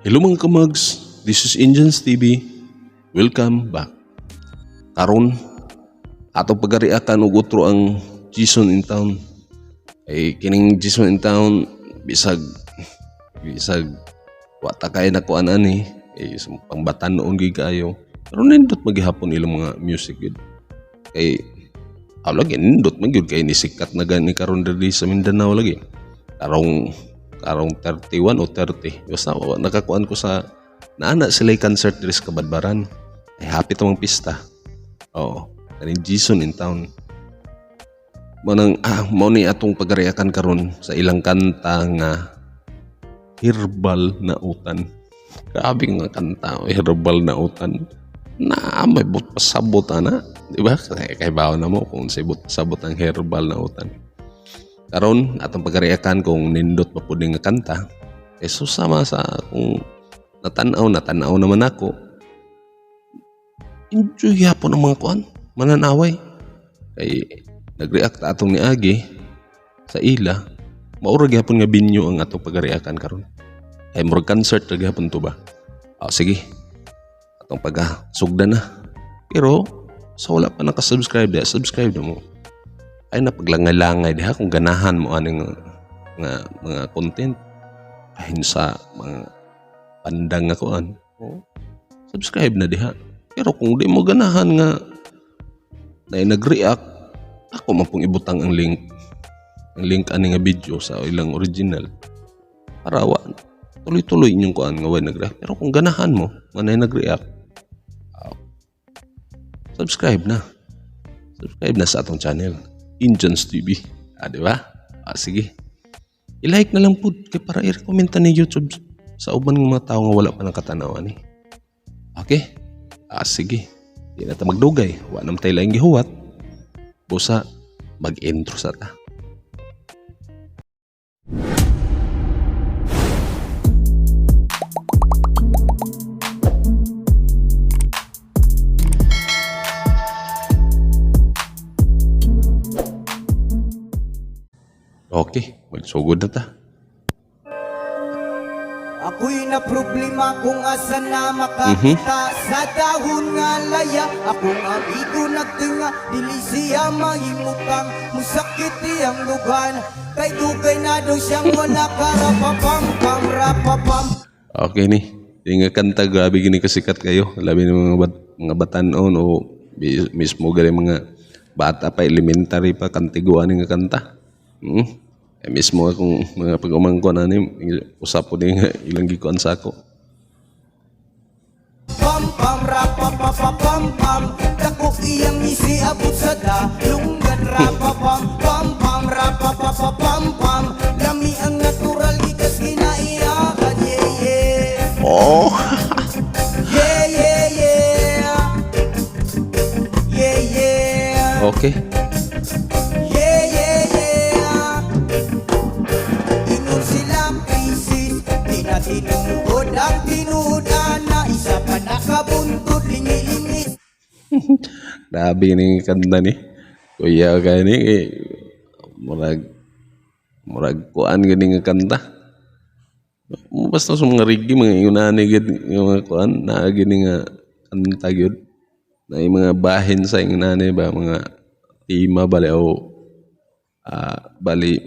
Hello, mga kamags, this is Indians TV. Welcome back. Karon, atong pagariakan og utro ang Jason in Town. Ay kining Jason in Town, bisag bisag wa ta kay nakuan ani eh, pangbatan-on gyud kaayo. Pero nindot magihapon ilang mga music gyud. Kay aw lagi nindot man gyud kay ni sikat na gani karon diri sa Mindanao lagi. Karong karong 31 o 30. Basta wa nakakuan ko sa naana sila concert diri sa Kabadbaran. Ay happy to mga pista. Oo. Kaning Jason in Town. Mao nang mao ni atong pagariakan karon sa ilang kanta nga "Herbal na Utan". Grabe nga kanta, "Herbal na Utan". Na may but pasabot ana, di ba? Kay kay bawo na mo kung sa but pasabot ang herbal na utan. Karon atong pagariakan kung nindot pa pud ni nga kanta. Kay sama sa kung natanaw, natanaw naman ako. Enjoy gyapon ang mga kuan, mananaway. Kay nag-react ta atong niagi sa ila, maura gyapon nga venue ang atong pagariakan karon. Kay murag concert ra gyapon to ba? Ah, sige. Atong pag sugdan na. Pero sa wala pa naka-subscribe diha, subscribe na mo. Ay na paglangay-langay diha kung ganahan mo aning nga mga content ahin sa mga pandang nga kuan. Oh, subscribe na diha. Pero kung di mo ganahan nga na nag-react, ako man pong ibutang ang link ani nga video sa ilang original para wa tuloy-tuloy inyong kuan nga way nag-react. Pero kung ganahan mo nga na nag-react, subscribe na. Subscribe na sa atong channel, Indians TV. Ah, di ba? Ah, sige. I-like na lang po kay para i-recommend ni YouTube sa uban ng mga tao nga wala pa nakatanaw ani. Okay? Ah, sige. Di na ta magdugay. Wa na tayo laing gihuwat. Busa, mag-intro sa ta. Okay, magsugod na ta. Ako'y na problema kung asa na makakita sa dahon nga laya. Akong amigo nagtinga, dili siya mahimutang. Musakit iyang lugan, kay dugay na daw siyang wala karapapam pam rapapam. Okay ni. Yung nga kanta, grabe gini kasikat kayo. Labi ng mga, mga batanon o mismo gali mga bata pa, elementary pa, kantiguan nga kanta. Eh, mismo akong mga pag-umangkon ani, usap po din nga ilang gikuan sa ako. Pam pam rapapapam pam. Dako iyang ngisi abot sa dalunggan. Rapapam pam pam rapapapam pam. Lami ang natural gikas kinaiyakan. Yeah. Oh! Yeah. Yeah. Yeah. Ingon sila krisis, di na tinuod ang tinuod na isa pa nakabuntod lingi-lingi. Grabe ni kanta ni. Kuya kay ni eh, murag murag kuan gani nga kanta. Basta sa mga reggae, mga ingunani gid nga mga kuan naa gini nga kanta gyud. Na yung mga bahin sa ingunani ba, mga tema bali o bali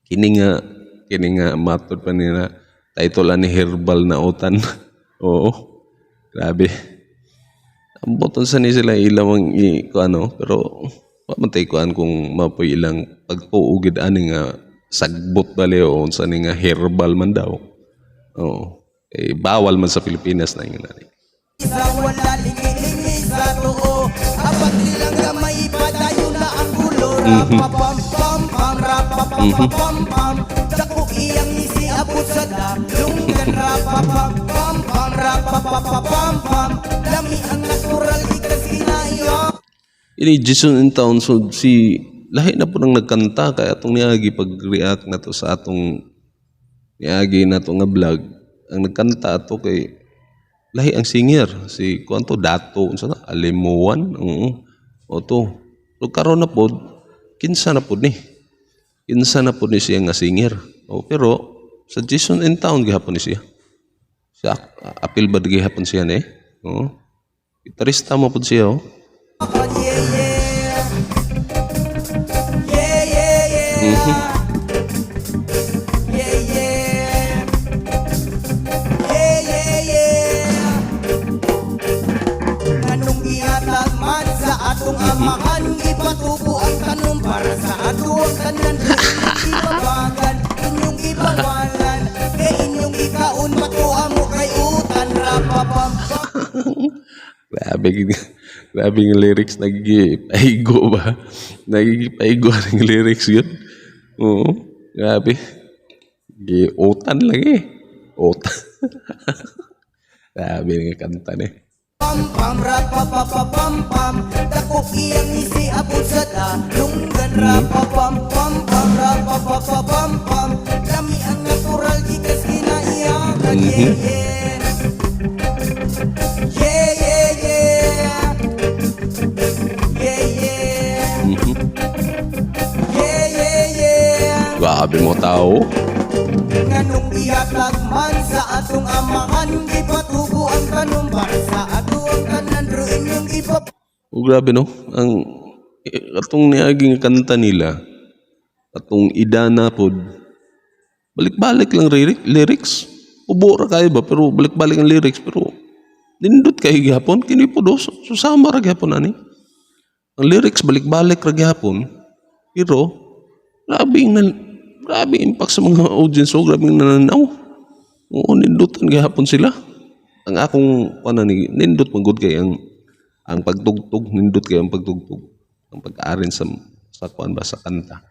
kini nga matod pa nila title ani "Herbal na Utan". Oo. Grabe. Ambot unsa ni sila ilang i kuan pero wa man tay kuan kung mapoy ilang pagtuo gid ani nga sagbot bali o unsa ni nga herbal man daw. Oo. Eh, bawal man sa Pilipinas na ingon ani. Sa wala lingi-lingi sa tuo. Apat nilang gamay padayon na ang gulo. Rapapam pam pam rapapam pam. Dako iyang ngisi abot sa dalunggan. Rapapam pam pam rapapapam pam. Lami ang natural gikas kinaiya. Ini Jason in Town, so si lahi na po nang nagkanta kay atong niagi pag-react na to sa atong niagi na to nga vlog. Ang nagkanta ato kay lahi ang singer si kuan to Dato unsa na Alimuan, oo o to. So karon na pod kinsa na pod ni, kinsa na pod ni siya nga singer. O pero sa Jason in Town gihapon ni siya. Siya, apil ba gihapon siya ni? Oo. Gitarista mo pud siya oh. Yeah. Yeah. Yeah. Yeah. Nganong ihatag man sa atong amahan, ipatubo ang tanom para sa ato ang tanan. Ibabagan, inyong ibawalan, kay inyong ikaon matuha mo kay utan rapapam. Grabe, grabe yung lyrics, nagigipaigo ba? Nagigipaigo ang lyrics yun. Oo, grabe. Giutan lagi. Utan. Grabe nga kanta ni. Pam pam rapapapam pam, dako iyang isi abot sa dalunggan, rapapam pam pam rapapapam pam, lami ang natural gikas kinaiyakan. Yeah. Yeah. Yeah. Grabe mo tao. Nganong ihatag man sa atong amahan, gipatubo ang tanom para sa ato ang tanan ro inyong ipap Oh, grabe no. Ang atong niaging kanta nila, atong Idana pod, balik-balik lang lyrics. Ubo ra kayo ba pero balik-balik ang lyrics pero nindot kay gihapon kini pod oh, susama ra gihapon ani. Ang lyrics balik-balik ra gihapon pero grabe impact sa mga audience oh, grabe nananaw. Oo, nindutan gihapon sila. Ang akong kuan ni nindot man gud kay ang pagtugtog, nindot kay ang pagtugtog, ang pag-aarin sa kuan ba sa kanta.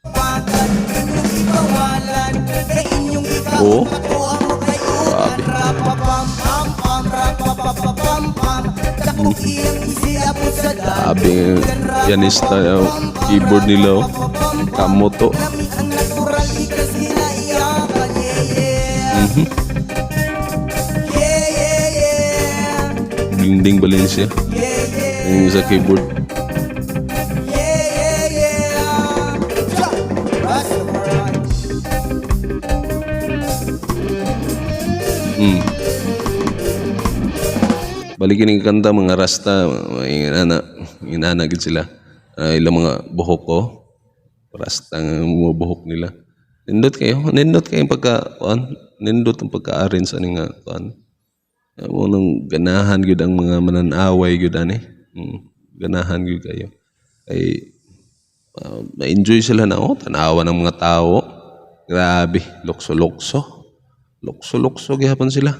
Patan, inyong ibawalan, kay inyong ikaon matuha mo kay utan rapapam pam pam rapapapam pam, dako iyang isi abot sa Grabe dalunggan pianista, rapapam oh, pam pam keyboard nila oh. rapapapam pam, Kamoto. lami ang natural gikas kinaiyakan. Yeah. Yeah. Dingding Valencia. Yeah. Yung sa keyboard. Yeah. Ja, Rastafari. Balikin yung kanta mga rasta, mga inana, inana gid sila. Ah, ilang mga buhok ko. Rasta nga mga buhok nila. Nindot kayo, nindot kayo yung pagka kuan, nindot ang pagka-arrange sa nga kuan. Mo nang ganahan gyud ang mga mananaway gyud ani. Ganahan gyud kayo. Kay ma-enjoy sila na oh, tanawa ng mga tao. Grabe, lukso-lukso. Lukso-lukso gihapon sila.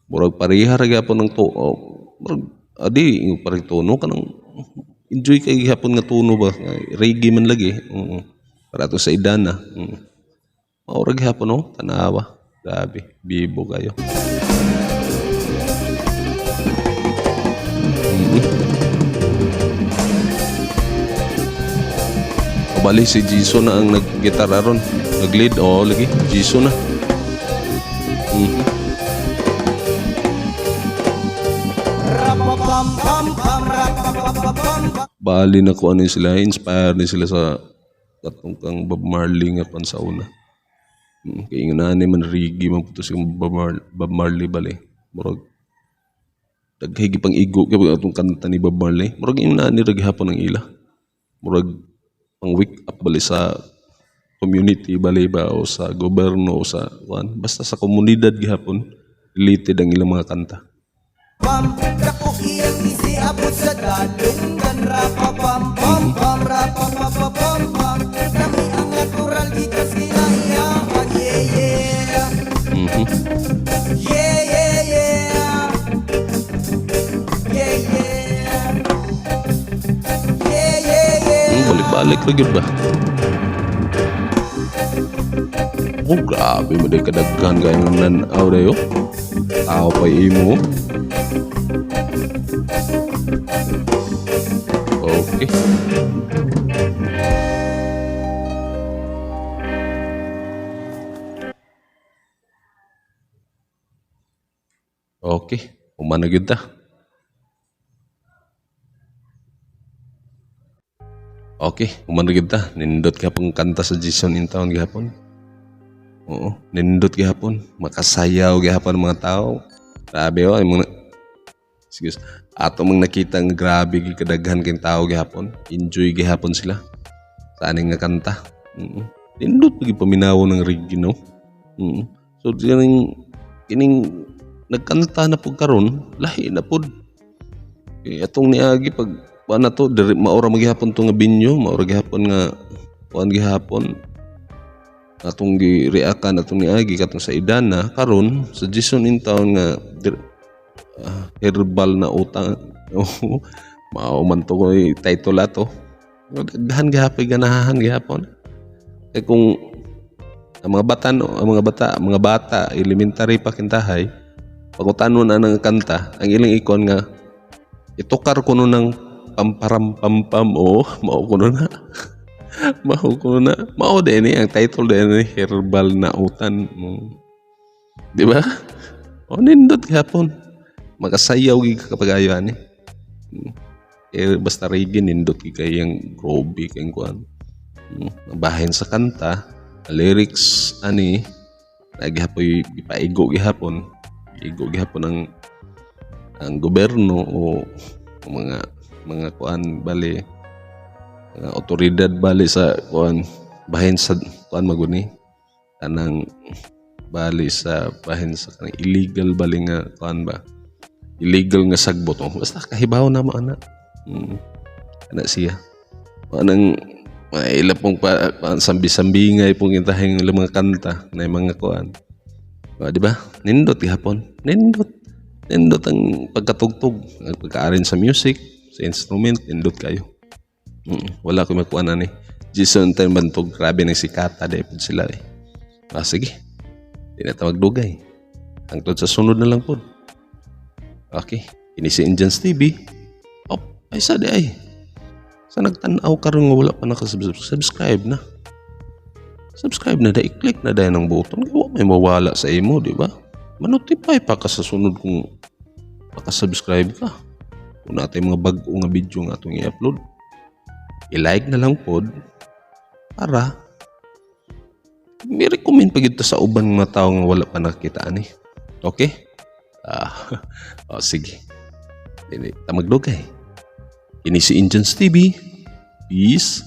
Murag pareha ra gyapon ng to oh, murag adi yung parang tono kanang enjoy kay gihapon nga tono ba, reggae man lagi. Oo. Para to sa Idana. Mao ra gihapon oh, tanawa. Grabe, bibo kayo. Kabali si Jisoo na ang naggitara ron. Nag-lead, oo lagi. Jisoo na. Rapapam pam pam rapapapam pam. Bali na kung ano yun sila, inspire ni sila sa katong kang Bob Marley nga pan sa una. Kay nga man reggae man puto si Bob Marley bali. Murag daghay pang igo kay atong kanta ni Bob Marley. Murag ingon ni ra gihapon ang ila. Murag pang wake up bali sa community bali ba o sa gobyerno o sa kuan, basta sa komunidad gihapon related ang ilang mga kanta. Pam, dako iyang isi abot sa dalunggan, rapapam pam pam rapapapam pam, lami ang natural gikas kinaiyakan. Yeah. Yeah. Yeah. Yeah. Balik-balik ra gyud ba? Oh, grabe mo day kadaghan kayo ng nanaw dayo. Tao pa imo. Okay. Okay, human na gyud ta. Okay, human na gyud ta. Nindot ka pong kanta sa Jason in Town gihapon. Oo, nindot gihapon, makasayaw gihapon ang mga tao. Grabe oh, yung mga, excuse, ato mang nakita nga grabe gyud kadaghan kay tao gihapon. Enjoy gihapon sila sa aning nga kanta. Nindot pag paminaw ng reggae, no? So kining nagkanta na pud karon, lahi na pud. Eh, atong niagi pag kuan na to diri, maura magihapon to nga venue, maura gihapon nga kuan gihapon atong gi-reakan atong niagi katong sa Idana. Karon sa Jason Intown nga herbal na utang, mao man to koy title ato. Daghan gihapon, ganahan gihapon. Kay kung ang mga bata, no, ang mga bata elementary pa kintahay, pagutanon na ng kanta, ang ilang ikon nga itukar kuno ng pamparam pam pam. Oh, mao kuno na, mao kuno na, mao din ni ang title din ni herbal na utan. Di ba? O, nindot gihapon, makasayaw gid kapag ayo ani. Eh, basta reggae, nindot gid kay ang grobe kay kuan. Bahin sa kanta, lyrics ani nagihapoy gipaigo gihapon, igo gihapon ang gobyerno o mga kuan bali, mga otoridad bali sa kuan, bahin sa kuan maguni kanang bali sa bahin sa kanang illegal bali nga kuan ba, illegal nga sagbot. Oh, basta kahibaw na mo ana. Ana siya anang ila pong pa, sambi-sambingay pong intahing ilang mga kanta na yung mga kuan. Ah, di ba? Nindot gihapon. Nindot. Nindot ang pagkatugtog, ang pagka-arrange sa music, sa instrument, nindot kayo. Wala ko makuha na ni. Jason Time Bantog, grabe ng sikata dahil po sila eh. Ah, sige. Di na ta magdugay. Hangtod sa sunod na lang po. Okay. Kini si Indians TV. Oh, ay sa di ay. Sa nagtanaw karon nga wala pa nakasubscribe na. Subscribe na dai, i-click na dai ng button. Kaya wa may mawala sa imo, di ba? Manotify pa ka sa sunod kung makasubscribe ka. Kung natin mga bago nga video nga atong i-upload. I-like na lang pod para may recommend pa gyud ta sa uban mga tao nga wala pa nakita ani. Okay? Ah, oh, sige. Dili ta magdugay. Kini si Indians TV. Peace.